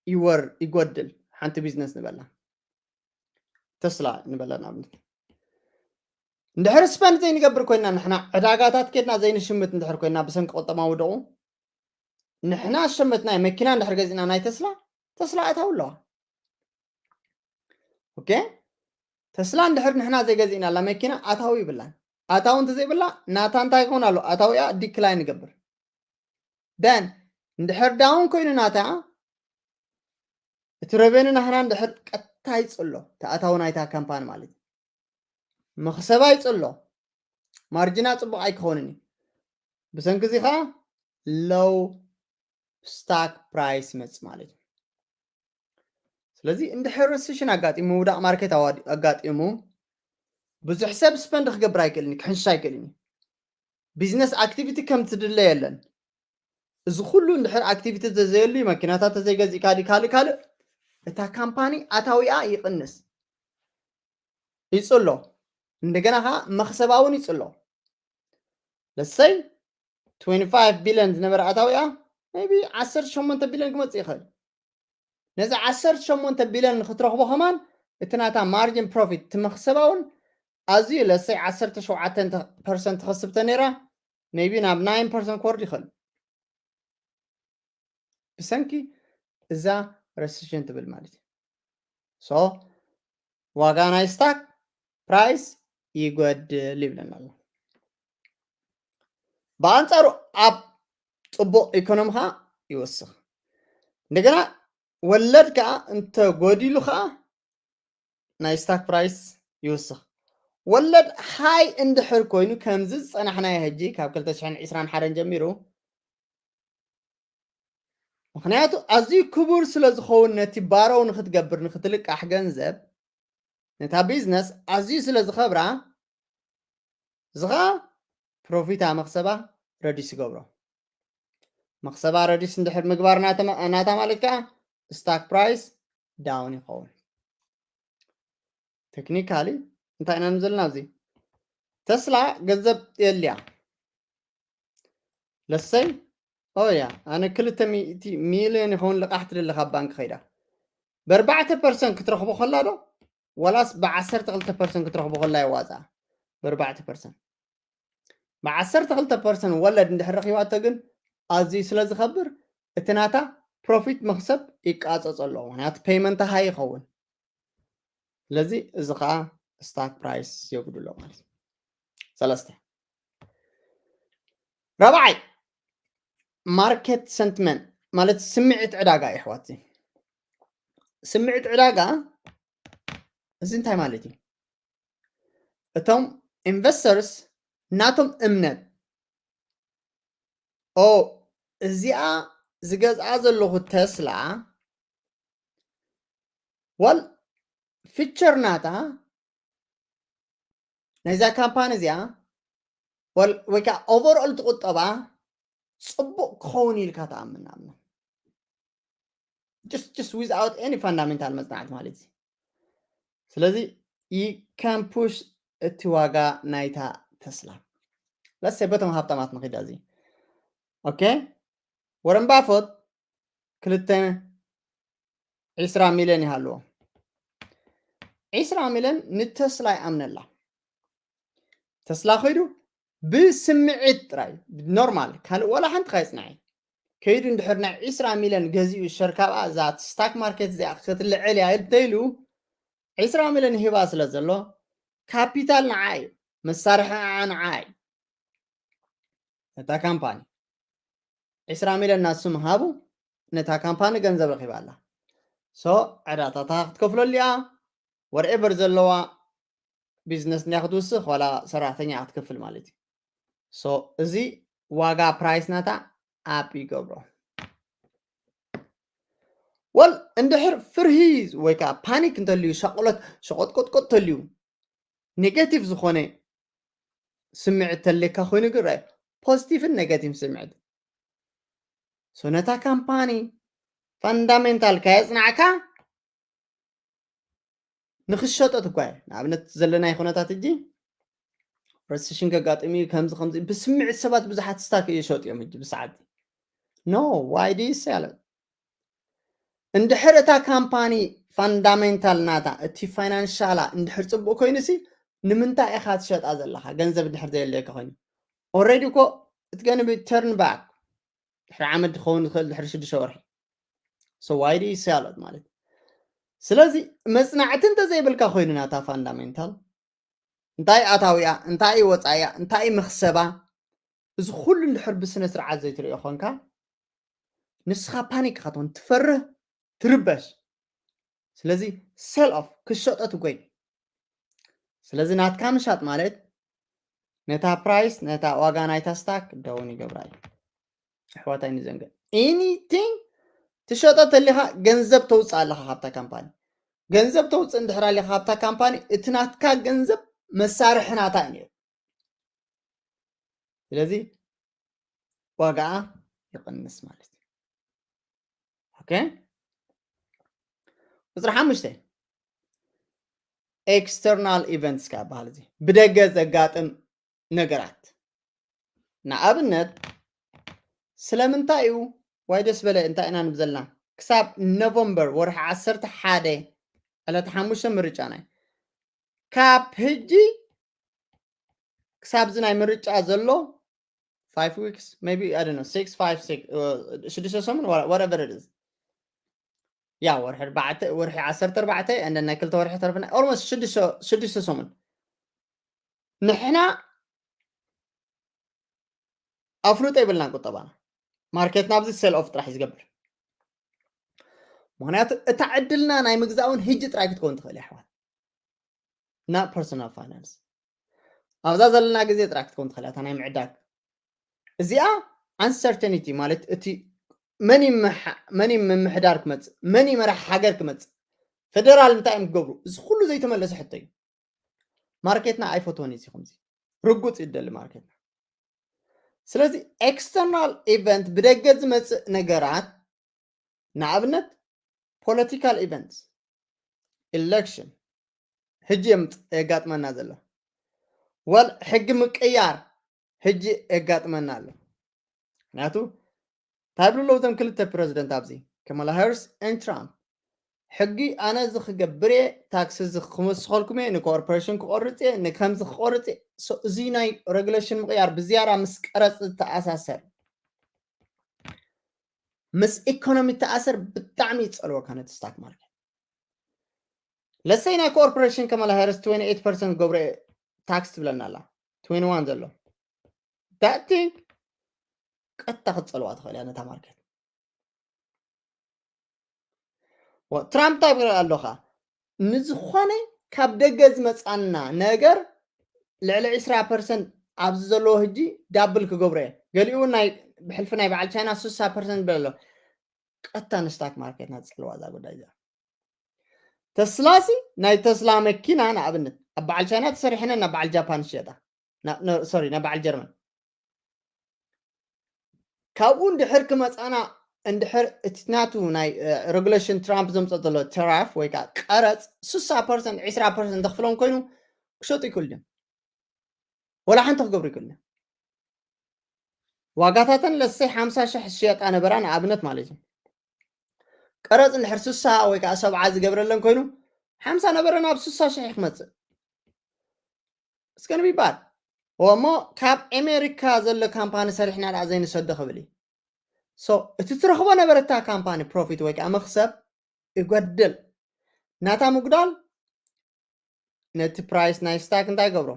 ይወር ይጎድል። ሓንቲ ቢዝነስ ንበላ ተስላ ንበላ ንኣብነት እንድሕር ስፐንድ ዘይንገብር ኮይና ንሕና ዕዳጋታት ኬድና ዘይንሽምት እንድሕር ኮይና ብሰንኪ ቁጠማ ውድቑ ንሕና ሸመትናይ መኪና እንድሕር ገዚእና ናይ ተስላ ተስላ ኣታዊ ኣለዋ። ኦኬ ተስላ እንድሕር ንሕና ዘይገዚእናላ መኪና ኣታዊ ይብላን ኣታዊ እንተዘይብላ ናታ እንታይ ይኸውን ኣሎ ኣታዊያ ዲክላይን ይገብር ደን እንድሕር ዳውን ኮይኑ ናታ እቲ ረቨኑ ናህና እንድሕር ቀጥታ ይፅሎ ተኣታዊ ናይታ ካምፓኒ ማለት እዩ መኽሰባ ይፅሎ ማርጅና ፅቡቅ ኣይክኾንን እዩ ብሰንኪ እዚ ከዓ ሎው ስታክ ፕራይስ ይመፅእ ማለት እዩ ስለዚ እንድሕር ሪሲሽን ኣጋጢሙ ምውዳቅ ማርኬት ኣጋጢሙ ብዙሕ ሰብ ስፐንድ ክገብር ኣይክእልን ክሕንሽ ኣይክእልን እዩ ቢዝነስ ኣክቲቪቲ ከም ትድለ የለን እዚ ኩሉ እንድሕር ኣክቲቪቲ ተዘየሉ መኪናታት ተዘይገዚእካ ዲ ካልእ ካልእ እታ ካምፓኒ ኣታዊኣ ይቕንስ ይፅሎ እንደገና ከዓ መክሰባ እውን ይፅሎ ለሰይ ትዌንቲ ፋይቭ ቢልዮን ዝነበረ ኣታዊኣ ቢ ዓሰርተ ሸሞንተ ቢልዮን ክመፅእ ይኽእል ነዚ ዓሰርተ ሸሞንተ ቢልዮን ንክትረኽቦ ከማን እቲ ናታ ማርጅን ፕሮፊት እቲ መክሰባ እውን ኣዝዩ ለሰይ ዓሰርተ ሸውዓተ ፐርሰንት ትኸስብ ተነይራ ቢ ናብ ናይን ፐርሰንት ክወርድ ይኽእል ብሰንኪ እዛ ረሲሽን ትብል ማለት እዩ ሶ ዋጋ ናይ ስታክ ፕራይስ ይጎድል ይብለና ኣሎ ብኣንፃሩ ኣብ ፅቡቅ ኢኮኖሚ ከዓ ይወስኽ እንደገና ወለድ ከዓ እንተጎዲሉ ከዓ ናይ ስታክ ፕራይስ ይውስኽ ወለድ ሃይ እንድሕር ኮይኑ ከምዚ ዝፀናሕናዮ ሕጂ ካብ ክልተ ሽሕን ዕስራን ሓደን ጀሚሩ ምኽንያቱ ኣዝዩ ክቡር ስለ ዝኸውን ነቲ ባሮው ንክትገብር ንክትልቃሕ ገንዘብ ነታ ቢዝነስ ኣዝዩ ስለ ዝኸብራ እዚ ከዓ ፕሮፊታ መክሰባ ረዲስ ይገብሮ መክሰባ ረዲስ እንድሕር ምግባር ናታ ማለት ከዓ ስታክ ፕራይስ ዳውን ይኸውን ቴክኒካሊ እንታይ ኢና ዘለና ኣብዚ ተስላ ገንዘብ የልያ ለሰይ ኦያ ኣነ ክልተ ሚልዮን ይኸውን ልቃሕ ትደሊ ካብ ባንክ ከይዳ ብኣርባዕተ ፐርሰንት ክትረኽቦ ከላ ዶ ዋላስ ብዓሰርተ ክልተ ፐርሰንት ክትረኽቦ ከላ የዋፃ ብኣርባዕተ ፐርሰንት ብዓሰርተ ክልተ ፐርሰንት ወለድ እንድሕር ረኺባቶ ግን ኣዝዩ ስለ ዝኸብር እቲ ናታ ፕሮፊት መክሰብ ይቃፀፅ ኣለዎ ምክንያቱ ፔይመንት ሃይ ይኸውን ስለዚ እዚ ከዓ ስታክ ፕራይስ የጉድሎ ማለት እዩ ሰለስተ ራብዓይ ማርኬት ሰንቲመንት ማለት ስምዒት ዕዳጋ የሕዋት ስምዒት ዕዳጋ እዚ እንታይ ማለት እዩ እቶም ኢንቨስተርስ ናቶም እምነት ኦ እዚኣ ዝገዝኣ ዘለኹ ተስላ ወል ፊቸር ናታ ናይዛ ካምፓኒ እዚኣ ወይ ከዓ ኦቨርኦል ትቁጠባ ፅቡቅ ክኸውን ኢልካ ተኣምን ኣምና just just without any fundamental መፅናዕቲ ማለት እዩ ስለዚ you can push እቲ ዋጋ ናይታ ተስላ ለሰ በቶም ሃብታማት ንኺዳ እዚ ኦኬ ወረን ባፎት ክልተ ዒስራ ሚልዮን ይሃልዎ ዒስራ ሚልዮን ንተስላ ይኣምነላ ተስላ ከይዱ ብስምዒት ጥራይ ኖርማል ካልእ ዋላ ሓንቲ ካይፅናዒ ከይዱ እንድሕር ናይ ዒስራ ሚልዮን ገዚኡ ሸር ካብኣ እዛ ስታክ ማርኬት እዚኣ ክትልዕል እያ ተይሉ ዒስራ ሚልዮን ሂባ ስለ ዘሎ ካፒታል ንዓ እዩ መሳርሒ ንዓ እዩ ነታ ካምፓኒ ዒስራ ሚልዮን ናሱ ምሃቡ ነታ ካምፓኒ ገንዘብ ረኺባ ኣላ ሶ ዕዳታታ ክትከፍለሉ እያ ወርኤቨር ዘለዋ ቢዝነስ እንድያ ክትውስኽ ዋላ ሰራሕተኛ ክትከፍል ማለት እዩ ሶ እዚ ዋጋ ፕራይስ ናታ ኣፕ ይገብሮ ወል እንድሕር ፍርሂ ወይ ከዓ ፓኒክ እንተልዩ ሻቆለት ሸቆጥቆጥቆጥ ተልዩ ኔጌቲቭ ዝኾነ ስምዕት ተልካ ኮይኑ ግን ፖዚቲቭን ኔጋቲቭ ስምዕት ሶ ነታ ካምፓኒ ፋንዳሜንታል ካየፅናዕካ ንክሸጠት እኳ እዩ ንኣብነት ዘለናይ ኩነታት እጂ ረሲሽን ከጋጥም እዩ፣ ከምዚ ከምዚ ብስምዒት ሰባት ብዙሓት ስታክ እየሸጡ እዮም። ሕጂ ብሰዓት no why do you sell it? እንድሕር እታ ካምፓኒ ፋንዳሜንታል ናታ እቲ ፋይናንሻላ እንድሕር ፅቡቅ ኮይኑ ሲ ንምንታይ ኢኻ ትሸጣ ዘለኻ? ገንዘብ እንድሕር ዘየለካ ኮይኑ already እኮ it's gonna be turn back ድሕሪ ዓመት ክኸውን ዝኽእል ድሕሪ ሽዱሽተ ወርሒ so why do you sell it ማለት ስለዚ መፅናዕቲ እንተዘይብልካ ኮይኑ ናታ ፋንዳሜንታል እንታይ ኣታዊያ እንታይ ወፃያ እንታይ መክሰባ እዚ ኩሉ እንድሕር ብስነ ስርዓት ዘይትሪኦ ኮንካ ንስኻ ፓኒክ ኢኻ ትኾን ትፈርህ ትርበሽ ስለዚ sell off ክሸጦ ትጎይ ስለዚ ናትካ ምሻጥ ማለት ነታ ፕራይስ ነታ ዋጋ ናይታ ስታክ ደውን ይገብራ እዩ ኣሕዋታይ ንዘንገ anything ትሸጦ ተሊኻ ገንዘብ ተውፅእ ኣለኻ ካብታ ካምፓኒ ገንዘብ ተውፅእ እንድሕር ኣለኻ ካብታ ካምፓኒ እቲ ናትካ ገንዘብ መሳርሒ ናታ እዩ ነይሩ ስለዚ ዋጋኣ ይቕንስ ማለት እዩ okay ቁፅሪ ሓሙሽተ external events ካብ በሃል እዚ ብደገ ዘጋጥም ነገራት ንኣብነት ስለምንታይ እዩ ዋይ ደስ በለ እንታይ ኢና ንብ ዘለና ክሳብ ኖቨምበር ወርሒ ዓሰርተ ሓደ ዕለት ሓሙሽተ ምርጫ ናይ ካብ ሕጂ ክሳብ እዚ ናይ ምርጫ ዘሎ five weeks maybe I don't know six five six ሽዱሽተ ሰሙን whatever it is ያ ወርሒ ኣርባዕተ ወርሒ ዓሰርተ ኣርባዕተ and ናይ ክልተ ወርሒ ተርፍና almost ሽዱሽተ ሰሙን ንሕና ኣፍልጦ ይብልና ቁጠባና ማርኬትና ኣብዚ sell off ጥራሕ ዝገብር ምክንያቱ እታ ዕድልና ናይ ምግዛእ እውን ሕጂ ጥራይ ክትከውን ትኽእል እያ ኣሕዋት እና personal finance ኣብዛ ዘለና ግዜ ጥራይ ክትከውን ትኽእል እያ ናይ ምዕዳግ እዚኣ uncertainty ማለት እቲ መን መን ምምሕዳር ክመፅእ መን መራሕ ሃገር ክመፅእ ፌደራል እንታይ እዮም ክገብሩ እዚ ኩሉ ዘይተመለሰ ሕቶ እዩ ማርኬትና ኣይፈትወን እዩ ከምዚ ርጉፅ ይደሊ ማርኬትና ስለዚ external event ብደገ ዝመፅእ ነገራት ንኣብነት political events election ሕጂ የጋጥመና ዘሎ ወል ሕጊ ምቅያር ሕጂ የጋጥመና ኣሎ ምክንያቱ እንታይ ብሉ ኣለዉ እቶም ክልተ ፕረዚደንት ኣብዚ ከማላ ሃሪስ and ትራምፕ ሕጊ ኣነ እዚ ክገብር እየ ታክሲ እዚ ክወስኸልኩም እየ ንኮርፖሬሽን ክቆርፅ እየ ንከምዚ ክቆርፅ እየ እዚ ናይ ሬጉሌሽን ምቅያር ብዝያዳ ምስ ቀረፅ ዝተኣሳሰር ምስ ኢኮኖሚ ተኣሰር ብጣዕሚ ይፀልወካ ነቲ ስታክ ማርኬት ለሰይ ናይ ኮርፖሬሽን ከማላ ሃሪስ twenty eight percent ገብረ ታክስ ትብለና ኣላ twenty one ዘሎ that thing ቀጥታ ክትፀልዋ ትኽእል እያ ነታ ማርኬት ትራምፕ እንታይ ይብል ኣሎኻ ንዝኾነ ካብ ደገ ዝመፃና ነገር ልዕሊ ዕስራ ፐርሰንት ኣብዚ ዘለዎ ህጂ ዳብል ክገብሮ እየ ገሊኡ ናይ ብሕልፊ ናይ በዓል ቻይና ስሳ ፐርሰንት ይብል ኣሎ ቀጥታ ንስታክ ማርኬትና ዝፀልዋ እዛ ጉዳይ እዚኣ ተስላሲ ናይ ተስላ መኪና ንኣብነት ኣብ በዓል ቻይና ተሰሪሐነ ናብ በዓል ጃፓን ዝሸጣ ሶሪ ናብ በዓል ጀርመን ካብኡ እንድሕር ክመፃና እንድሕር እቲ ናቱ ናይ ሬጉሌሽን ትራምፕ ዘምፀ ዘሎ ተራፍ ወይ ከዓ ቀረፅ ስሳ ፐርሰንት ዕስራ ፐርሰንት ተኽፍሎም ኮይኑ ክሸጡ ይክእሉ እዮም ወላ ሓንቲ ክገብሩ ይክእሉ እዮም ዋጋታተን ለሰይ ሓምሳ ሽሕ ዝሸጣ ነበራ ንኣብነት ማለት እዩ ቀረፅ እንድሕር ስሳ ወይ ከዓ ሰብዓ ዝገብረለን ኮይኑ ሓምሳ ነበረ ናብ ስሳ ሽሕ ክመፅእ እስከ ንቢባል እሞ ካብ ኣሜሪካ ዘሎ ካምፓኒ ሰሪሕና ደኣ ዘይንሰዶ ክብል እዩ so እቲ ትረኽቦ ነበረታ ካምፓኒ ፕሮፊት ወይ ከዓ መክሰብ ይጎድል ናታ ምጉዳል ነቲ ፕራይስ ናይ ስታክ እንታይ ይገብሮ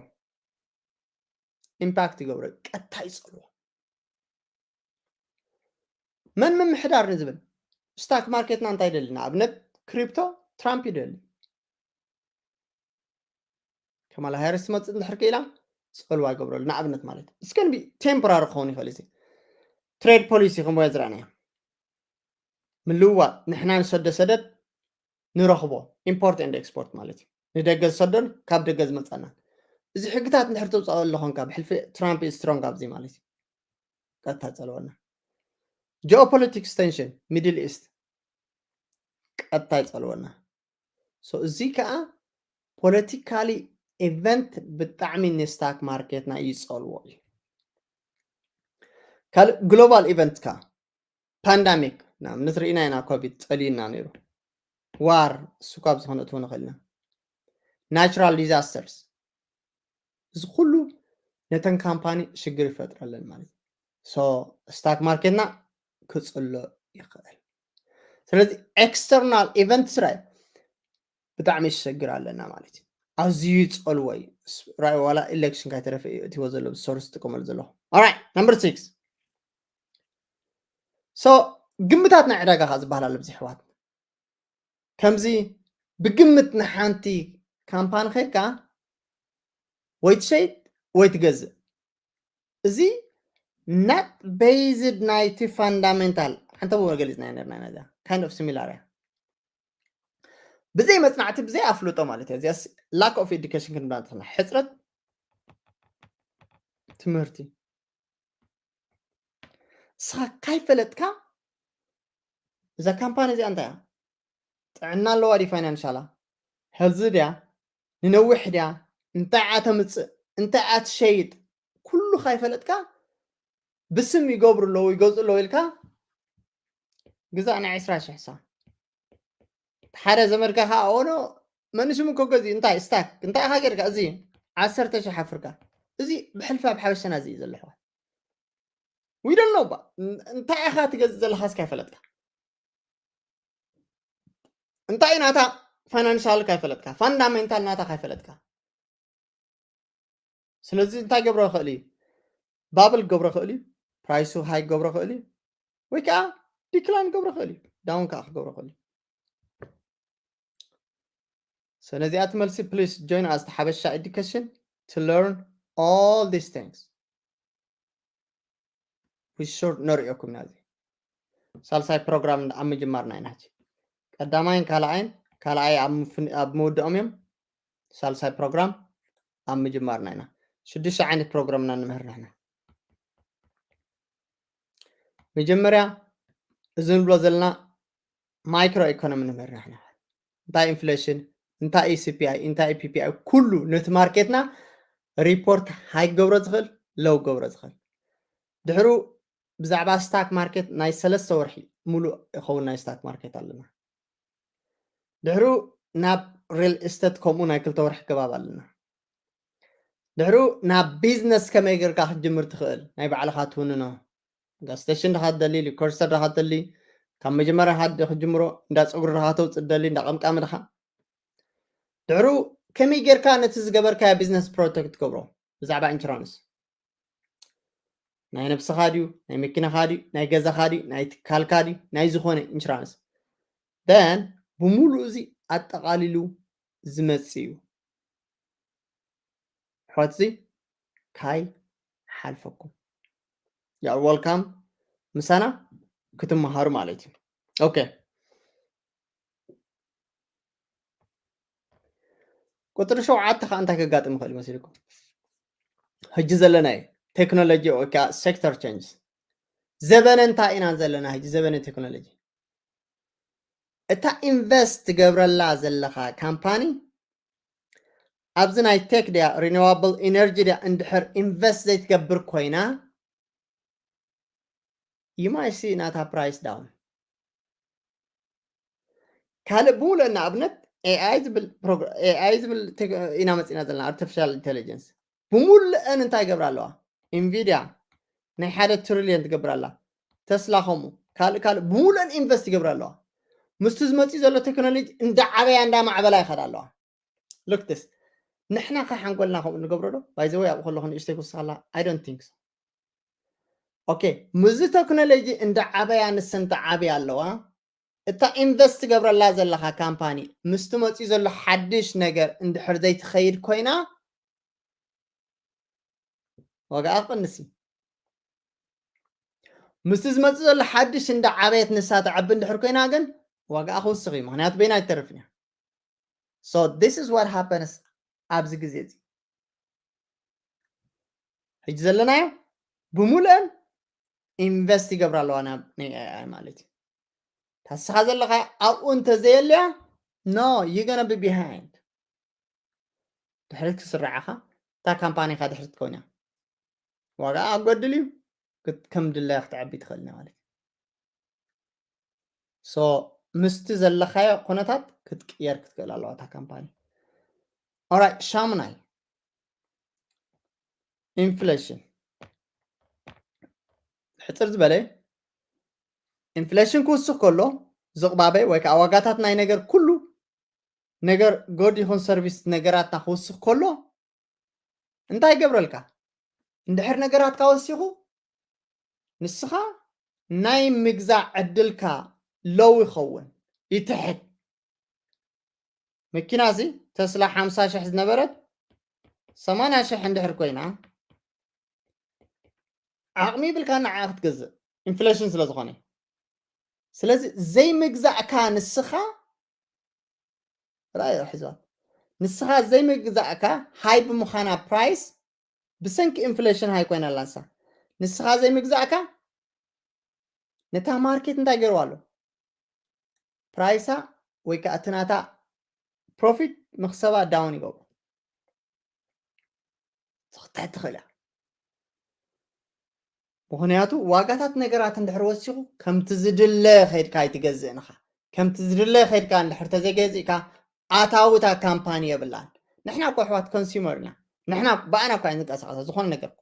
ኢምፓክት ይገብሮ ቀጥታ ይፀልዎ መን ምምሕዳር ንዝብል ስታክ ማርኬትና እንታይ ይደሊ ንኣብነት ክሪፕቶ ትራምፕ ይደሊ ከማላ ሃሪስ ትመፅእ እንድሕር ክኢላ ፀልዋ ይገብረሉ ንኣብነት ማለት እስከ ንቢ ቴምፖራሪ ክኸውን ይኽእል እዚ ትሬድ ፖሊሲ ከምኡ ዝረኣናዮ ምልውዋጥ ንሕና ንሰዶ ሰደድ ንረኽቦ ኢምፖርት ኤንድ ኤክስፖርት ማለት እዩ ንደገ ዝሰዶን ካብ ደገ ዝመፀና እዚ ሕግታት እንድሕር ተውፅኦ ኣለኾንካ ብሕልፊ ትራምፕ ስትሮንግ ኣብዚ ማለት እዩ ቀጥታ ፀልወና ጂኦፖለቲክስ ቴንሽን ሚድል ኢስት ቀጥታ ይፀልወና እዚ ከዓ ፖለቲካሊ event ብጣዕሚ ንስታክ ማርኬትና ይጸልዎ እዩ። ካልእ ግሎባል ኢቨንት ካ ፓንዳሚክ ንኣብነት ርኢና ኢና፣ ኮቪድ ጸልዩና ነይሩ። ዋር እሱ ካብ ዝኾነ እትውን ንኽእል ኢና። ናቹራል ዲዛስተርስ እዚ ኩሉ ነተን ካምፓኒ ሽግር ይፈጥረለን ማለት እዩ። ሶ ስታክ ማርኬትና ክጽሎ ይኽእል። ስለዚ ኤክስተርናል ኢቨንትስ ራይ ብጣዕሚ ይሸግር ኣለና ማለት እዩ። ኣዝዩ ይጸልዎ እዩ። ራይ ዋላ ኢሌክሽን ካይተረፈ እዩ እቲዎ ዘሎ ሶርስ ዝጥቀመሉ ዘለኹ። ኦራይት ነምበር ሲክስ። ሶ ግምታት ናይ ዕዳጋ ካ ዝበሃል ኣሎ ብዙሕ ኣሕዋት። ከምዚ ብግምት ንሓንቲ ካምፓኒ ኸድካ ወይ ትሸይጥ ወይ ትገዝእ። እዚ ናት ቤይዝድ ናይቲ ፋንዳሜንታል ሓንተ ገሊፅና ነርና ነዛ ካይንድ ኦፍ ሲሚላር እያ። ብዘይ መፅናዕቲ ብዘይ ኣፍልጦ ማለት እያ። እዚኣ ላክ ኦፍ ኤዱኬሽን ክንብላ ንኽእል ሕፅረት ትምህርቲ። ንስኻ ካይፈለጥካ እዛ ካምፓኒ እዚኣ እንታይ እያ? ጥዕና ኣለዋ ድዩ? ፋይናንሻላ ሄልዚ ድያ? ንነዊሕ ድያ? እንታይ እያ ተምፅእ? እንታይ እያ ትሸይጥ? ኩሉ ካይፈለጥካ ብስም ይገብሩ ኣለዉ ይገዝኡ ኣለዉ ኢልካ ግዛእ ናይ ዕስራ ሽሕ ሳ ሓደ ዘመድካ ከዓ ኦኖ መንሽም እኮ ገዚ እንታይ ስታክ እንታይ ኢኻ ጌርካ እዚ ዓሰርተ ሽሕ ኣፍርካ እዚ ብሕልፊ ኣብ ሓበሻና እዚ እዩ ዘሎ ኣሕዋት። We don't know ባ እንታይ ኢኻ ትገዝእ ዘለኻስ ካይፈለጥካ እንታይ ናታ ፋይናንሻል ካይፈለጥካ ፋንዳሜንታል ናታ ካይፈለጥካ ስለዚ እንታይ ገብሮ ይኽእል እዩ? ባብል ክገብሮ ይኽእል እዩ። ፕራይሱ ሃይ ክገብሮ ይኽእል እዩ። ወይ ከዓ ዲክላይን ክገብሮ ይኽእል እዩ። ዳውን ከዓ ክገብሮ ይኽእል እዩ። So ነዚኣ ትመልሲ please join us ሓበሻ ኤዱኬሽን to learn all these things. We should ነርእየኩም ኢና እዚ ሳልሳይ ፕሮግራም ኣብ ምጅማርና ኢና ሕጂ ቀዳማይን ካልኣይን ካልኣይ ኣብ ምውድኦም እዮም ሳልሳይ ፕሮግራም ኣብ ምጅማርና ኢና ሽዱሽተ ዓይነት ፕሮግራም ኢና ንምህር ንሕና መጀመርያ እዚ ንብሎ ዘለና ማይክሮ ኢኮኖሚ ንምህር ንሕና እንታይ ኢንፍሌሽን እንታይ ኢሲፒኣይ እንታይ ኢፒፒኣይ ኩሉ ነቲ ማርኬትና ሪፖርት ሃይ ክገብሮ ዝኽእል ለው ክገብሮ ዝኽእል ድሕሩ ብዛዕባ ስታክ ማርኬት ናይ ሰለስተ ወርሒ ሙሉእ ይኸውን ናይ ስታክ ማርኬት ኣለና ድሕሩ ናብ ሪል ስቴት ከምኡ ናይ ክልተ ወርሒ ገባብ ኣለና ድሕሩ ናብ ቢዝነስ ከመይ ጌርካ ክትጅምር ትኽእል ናይ ባዕልኻ ትውንኖ ጋስቴሽን ድኻ ትደሊ ሊኮርስተር ድኻ ትደሊ ካብ መጀመርያ ሃደ ክትጅምሮ እንዳ ፀጉሪ ድኻ ተውፅእ ትደሊ እንዳ ቀምቃሚ ድኻ ድሕሩ ከመይ ጌርካ ነቲ ዝገበርካዮ ቢዝነስ ፕሮቴክት ትገብሮ ብዛዕባ ኢንሹራንስ ናይ ነብስኻ ድዩ ናይ መኪናኻ ድዩ ናይ ገዛኻ ድዩ ናይ ትካልካ ድዩ ናይ ዝኾነ ኢንሹራንስ ደን ብሙሉእ እዚ ኣጠቓሊሉ ዝመጽእ እዩ ኣሕዋትዚ ካይ ሓልፈኩም you are welcome ምሳና ክትመሃሩ ማለት እዩ okay ቁፅሪ ሸውዓተ ከዓ እንታይ ከጋጥም ይኽእል ይመስልኩም ሕጂ ዘለና እዩ ቴክኖሎጂ ወይ ከዓ ሴክተር ቸንጅ ዘበነ እንታይ ኢና ዘለና ሕጂ ዘበነ ቴክኖሎጂ እታ ኢንቨስት ትገብረላ ዘለኻ ካምፓኒ ኣብዚ ናይ ቴክ ድያ ሪኒዋብል ኢነርጂ ድያ እንድሕር ኢንቨስት ዘይትገብር ኮይና you might see ናታ ፕራይስ ዳውን ካልእ ብሙሉእ ንኣብነት ኤኣይ ዝብል ኤኣይ ዝብል ኢና መፂና ዘለና ኣርቲፊሻል ኢንቴሊጀንስ ብሙሉእን እንታይ ይገብራ ኣለዋ ኢንቪድያ ናይ ሓደ ትሪልየን ትገብር ኣላ ተስላ ከምኡ ካልእ ካልእ ብሙሉእን ኢንቨስት ይገብር ኣለዋ ምስቲ ዝመፅእ ዘሎ ቴክኖሎጂ እንዳዓበያ እንዳማዕበላ ይኸዳ ኣለዋ ሉክትስ ንሕና ከ ሓንጎልና ከምኡ ንገብሮ ዶ ባይዘወይ ኣብኡ ከለኹ ንእሽተይ ክውስኸላ I don't think so okay ምስዚ ቴክኖሎጂ እንዳዓበያ ንሰን ተዓብያ ኣለዋ እታ ኢንቨስት ትገብረላ ዘለኻ ካምፓኒ ምስቲ መፅኡ ዘሎ ሓድሽ ነገር እንድሕር ዘይትኸይድ ኮይና ዋጋኣ ክቕንስ እዩ ምስቲ ዝመፅእ ዘሎ ሓድሽ እንዳ ዓበየት ንሳ ተዕቢ እንድሕር ኮይና ግን ዋጋኣ ክውስኽ እዩ ምክንያቱ በይና ኣይተርፍን እያ so this is what happens ኣብዚ ግዜ እዚ ሕጂ ዘለናዮ ብሙሉአን ኢንቨስት ይገብራ ኣለዋ ናብ ናይ ኤኣይ ማለት እዩ ታስኻ ዘለኻ ኣብኡ እንተዘየልያ no you gonna be behind ድሕሪት ክስራዓኻ እታ ካምፓኒኻ ድሕሪት ትከውን እያ። ዋጋ ኣጎድል እዩ። ከም ድላያ ክትዓቢ ትኽእል ማለት እዩ። So ምስቲ ዘለኻዮ ኩነታት ክትቅየር ክትክእል ኣለዋ እታ ካምፓኒ። ኦራይት፣ ሻሙናይ ኢንፍሌሽን። ሕፅር ዝበለ፣ ኢንፍሌሽን ክውስኽ ከሎ ዝቕባበ ወይ ከዓ ዋጋታት ናይ ነገር ኩሉ ነገር፣ ጎድ ይኹን ሰርቪስ ነገራትና ክውስኽ ከሎ እንታይ ይገብረልካ? እንድሕር ነገራትካ ወሲኹ ንስኻ ናይ ምግዛእ ዕድልካ ሎው ይኸውን፣ ይትሕት። መኪና እዚ ተስላ ሓምሳ ሽሕ ዝነበረት ሰማንያ ሽሕ እንድሕር ኮይና ዓቕሚ ይብልካ ንዓ ክትገዝእ፣ ኢንፍሌሽን ስለ ዝኾነ። ስለዚ ዘይምግዛእካ ንስኻ ራእይ ሒዝዋ። ንስኻ ዘይምግዛእካ ሃይ ብምዃና ፕራይስ ብሰንኪ ኢንፍሌሽን ሃይ ኮይና ኣላ ንሳ። ንስኻ ዘይምግዛእካ ነታ ማርኬት እንታይ ገይርዋ ኣሎ? ፕራይሳ ወይ ከዓ እቲ ናታ ፕሮፊት መኽሰባ ዳውን ይገብሮ። ክትሕት ትኽእል እያ። ምኽንያቱ ዋጋታት ነገራት እንድሕር ወሲኹ ከምቲ ዝድለ ኸይድካ ኣይትገዝእን ኢኻ። ከምቲ ዝድለ ኸይድካ እንድሕር ተዘይገዚእካ ኣታዊ እታ ካምፓኒ የብላን። ንሕና እኮ ኣሕዋት ኮንሱመር ኢና። ንሕና ብኣና እኳ ንንቀሳቐሳ ዝኾነ ነገር እኮ።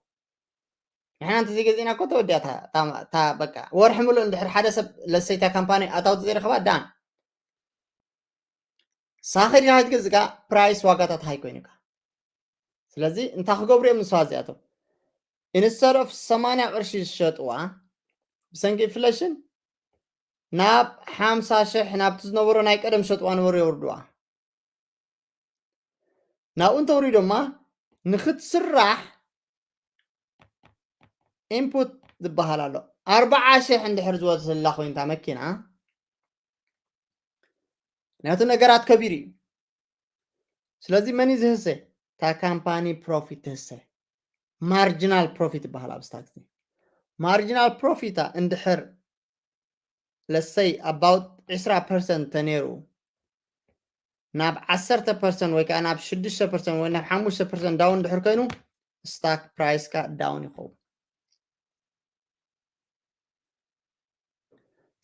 ንሕና እንተዘይገዚእና እኮ ተወዲኣ እታ፣ እታ፣ እታ በቃ ወርሒ ምሉእ እንድሕር ሓደ ሰብ ለሰይታ ካምፓኒ ኣታዊ ተዘይረኸባ ዳን። ሳኺ ዲኻ ክትገዝእ ከኣ ፕራይስ ዋጋታት ሃይ ኮይኑካ። ስለዚ እንታይ ክገብሩ እዮም ንሰባት እዚኣቶም? ኢንስተድ ኦፍ ሰማንያ ቅርሺ ዝሸጥዋ ብሰንኪ ኢንፍሌሽን ናብ ሓምሳ ሽሕ ናብቲ ዝነበሮ ናይ ቀደም ሸጥዋ ነበሩ የውርድዋ። ናብኡ እንተውሪዶማ ንኽትስራሕ ኢንፑት ዝበሃል ኣሎ። ኣርባዓ ሽሕ እንድሕር ዝወስድላ ኮይንታ መኪና፣ ምክንያቱ ነገራት ከቢሩ እዩ። ስለዚ መን እዩ ዝህሰ? እታ ካምፓኒ ፕሮፊት ትህሰ። ማርጂናል ፕሮፊት ይበሃል ኣብ ስታክስ። ማርጂናል ፕሮፊታ እንድሕር ለሰይ ኣባውት ዕስራ ፐርሰንት ተነይሩ ናብ ዓሰርተ ፐርሰንት ወይ ከዓ ናብ ሽዱሽተ ፐርሰንት ወይ ናብ ሓሙሽተ ፐርሰንት ዳውን እንድሕር ኮይኑ ስታክ ፕራይስካ ዳውን ይኸውን።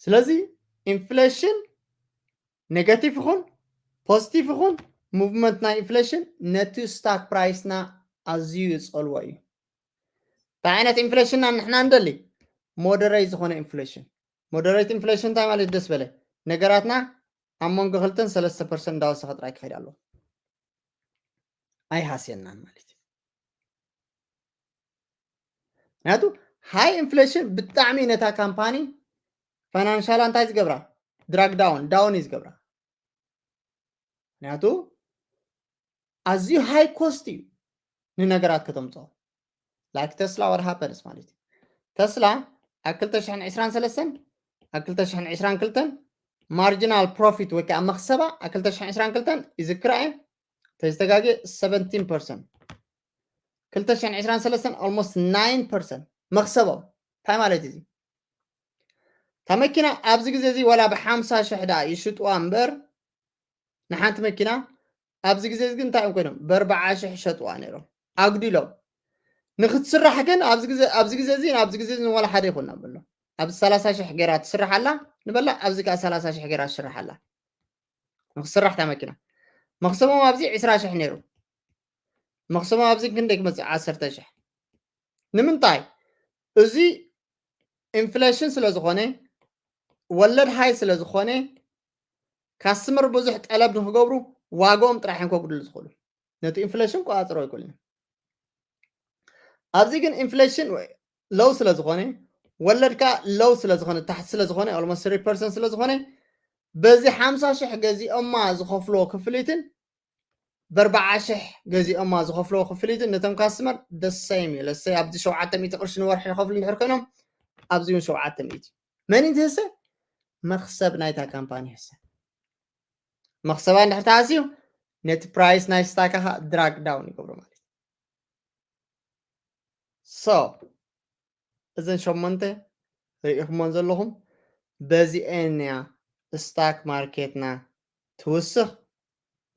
ስለዚ ኢንፍሌሽን ኔጋቲቭ ይኹን ፖዚቲቭ ይኹን ሙቭመንት ናይ ኢንፍሌሽን ነቲ ስታክ ፕራይስና ኣዝዩ ይፀልዎ እዩ። እንታይ ዓይነት ኢንፍሌሽንና ንሕና እንደሊ? ሞደሬት ዝኾነ ኢንፍሌሽን። ሞደሬት ኢንፍሌሽን እንታይ ማለት ደስ በለ? ነገራትና ኣብ መንጎ ክልተን ሰለስተ ፐርሰንት እንዳወሰኸ ጥራይ ክኸይድ ኣለዎ። ኣይሃስየናን ማለት እዩ። ምክንያቱ ሃይ ኢንፍሌሽን ብጣዕሚ ነታ ካምፓኒ ፋይናንሻላ እንታይ ዝገብራ? ድራግ ዳውን፣ ዳውን እዩ ዝገብራ። ምክንያቱ ኣዝዩ ሃይ ኮስት እዩ ንነገራት ከተምፅኦ። ላይክ ተስላ what happens ማለት እዩ። ተስላ ኣብ ክልተ ሽሕን ዕስራን ሰለስተን ኣብ ክልተ ሽሕን ዕስራን ክልተን ማርጂናል ፕሮፊት ወይ ከዓ መኽሰባ ኣብ ክልተ ሽሕን ዕስራን ክልተን ይዝክራ እየ ተዝተጋጌ ሰቨንቲን ፐርሰንት ክልተ ሽሕን ዕስራን ሰለስተን ኦልሞስት ናይን ፐርሰንት መኽሰቦም እንታይ ማለት እዩ? እታ መኪና ኣብዚ ግዜ እዚ ዋላ ብሓምሳ ሽሕ ደኣ ይሽጥዋ እምበር ንሓንቲ መኪና ኣብዚ ግዜ እዚ ግን እንታይ እዮም ኮይኖም? ብኣርባዓ ሽሕ ይሸጥዋ ነይሮም ኣጉዲሎም። ንክትስራሕ ግን ኣብዚ ግዜ ኣብዚ ግዜ እዚ ኣብዚ ግዜ እዚ ንዋላ ሓደ ይኹን ንበሎ ኣብዚ ሰላሳ ሽሕ ገይራ ትስራሕ ኣላ ንበላ ኣብዚ ከዓ ሰላሳ ሽሕ ገይራ ትስራሕ ኣላ። ንክትስራሕ እታ መኪና መኽሰቦም ኣብዚ ዕስራ ሽሕ ነይሩ። መኽሰቦም ኣብዚ ክንደይ ክመፅእ? ዓሰርተ ሽሕ። ንምንታይ? እዚ ኢንፍሌሽን ስለ ዝኾነ ወለድ ሃይ ስለ ዝኾነ ካስትመር ብዙሕ ጠለብ ንክገብሩ ዋጋኦም ጥራሕ እዮም ከጉድሉ ዝኽእሉ። ነቲ ኢንፍሌሽን ቆፃፅሮ ኣይክእሉን እዮም። ኣብዚ ግን ኢንፍሌሽን ሎው ስለ ዝኾነ ወለድ ከዓ ሎው ስለ ዝኾነ ታሕቲ ስለ ዝኾነ ኦልሞስት ስሪ ፐርሰንት ስለ ዝኾነ በዚ ሓምሳ ሽሕ ገዚኦማ ዝኸፍልዎ ክፍሊትን ብኣርባዓ ሽሕ ገዚኦማ ዝኸፍልዎ ክፍሊትን ነቶም ካስትመር ደሰይም እዩ። ለሰይ ኣብዚ ሸውዓተ ሚእቲ ቅርሺ ንወርሒ ይኸፍሉ እንድሕር ኮይኖም ኣብዚ እውን ሸውዓተ ሚእቲ እዩ። መን እዩ ዝህሰ? መኽሰብ ናይታ ካምፓኒ ይህሰ። መኽሰባ እንድሕር ተሃስዩ ነቲ ፕራይስ ናይ ስታካ ከዓ ድራግ ዳውን ይገብሮ ማለት እዩ። ሶ እዘን ሸሞንተ ርኢኹሞን ዘለኹም በዚኤን እያ ስታክ ማርኬትና ትውስኽ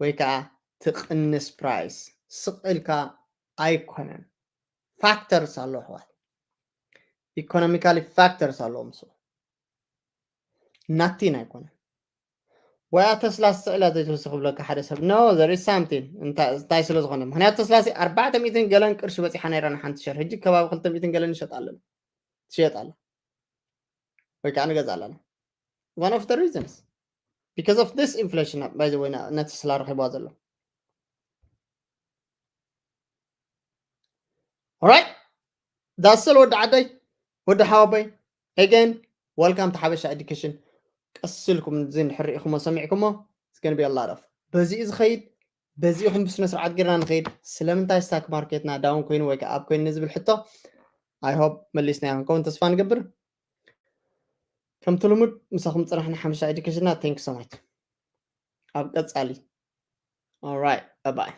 ወይ ከዓ ትቕንስ ፕራይስ። ስቕ ኢልካ ኣይኮነን። Factors ኣለዉ ኣሕዋት፣ economically factors ኣለዉ ምስኡ፣ nothing ኣይኮነን። ወያ ተስላ ስዕላ ዘይትወስኽ ክብለካ ሓደ ሰብ፣ no, there is something። እንታይ ስለ ዝኾነ፣ ምክንያቱ ተስላ ሲ ኣርባዕተ ሚእትን ገለን ቅርሺ በፂሓ ነይራ ንሓንቲ ሸር፣ ሕጂ ከባቢ ክልተ ሚእትን ገለን ይሸጥ ኣለና፣ ትሸጥ ኣላ ወይ ከዓ ንገዛ ኣለና። One of the reasons, because of this inflation, by the way, ነቲ ተስላ ረኺብዋ ዘሎ። Alright, that's all ወዲ ዓደይ፣ ወዲ ሓወቦይ። Again, welcome to ሓበሻ education። ቀስ ኢልኩም እዚ ንድሕር ርኢኹሞ ሰሚዕኩሞ፣ it's gonna be a lot of፣ በዚኡ ዝኸይድ፣ በዚኡ ከም ብስነ ስርዓት ጌርና ንኸይድ። ስለምንታይ ስታክ ማርኬትና ዳውን ኮይኑ ወይ ከዓ ኣብ ኮይኑ ንዝብል ሕቶ፣ I hope መሊስናዮ ክንከውን ተስፋ ንገብር። ከምቲ ልሙድ ምሳኹም ፅናሕና ሓበሻ ኤዱኬሽንና። Thank you so much። ኣብ ቀፃሊ። Alright, bye bye።